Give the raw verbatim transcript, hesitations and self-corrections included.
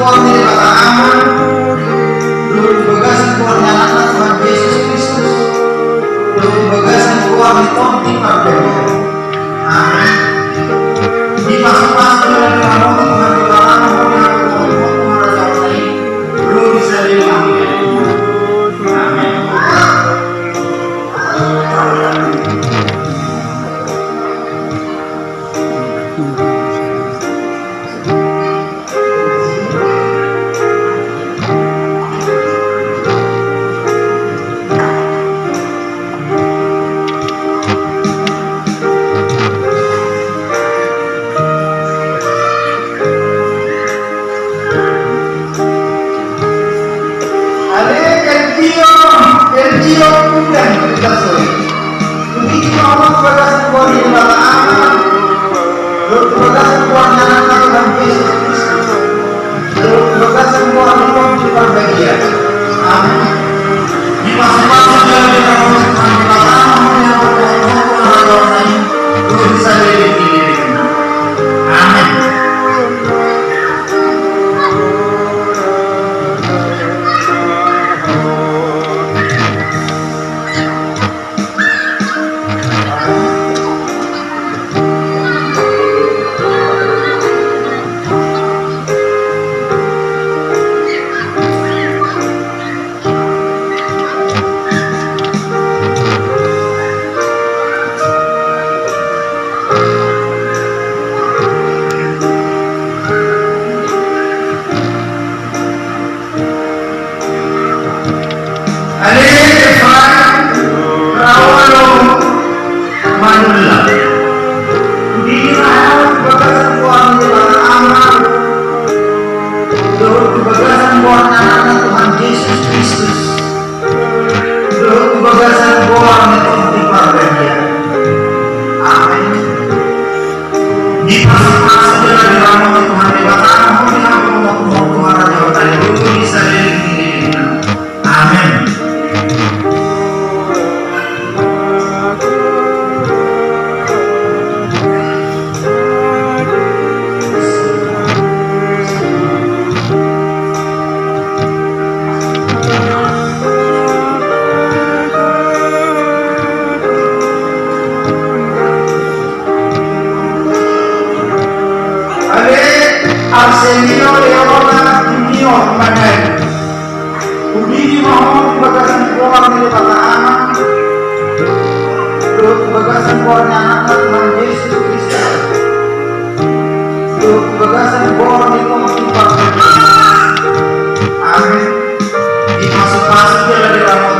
Di bagasan goar ni Anakna Tuhan Jesus Kristus, di bagasan goar ni Tondi Parbadia. Amen. Dipasupasu jala diramoti Tuhan di bagasan goar ni Anakna Tuhan Jesus Kristus. Amen. Ale, Elgio, Elgio, udan kita soi. Begitu mau bagasan goar ni Debata Ama, dohot bagasan goar ni Anakna Tuhan Jesus Kristus, dohot bagasan goar ni Tondi Parbadia. Amen. Dipasupasu jala diramoti Tuhan Debata Ama, di bagasan goar ni Anakna Tuhan Jesus Kristus, dohot saleleng ni lelengna. Amen. Ale, Efraim, raola do manula. Di bagasan goar ni Debata Ama, dohot di bagasan goar ni Anakna Tuhan Jesus Kristus, dohot di bagasan goar ni Tondi Parbadia. Amen. Dipasupasu jala diramoti Tuhan Debata Ama, di bagasan goar ni Anakna Tuhan Jesus Kristus, dohot saleleng ni lelengna. Amen. Ale, Arsenio Leona Junior Manai. Hudidi ma ho di bagasan goar ni Debata Ama, dohot di bagasan goar ni Anakna Tuhan Jesus Kristus, dohot di bagasan goar ni Tondi Parbadia. Amen. Dipasupasu jala diramoti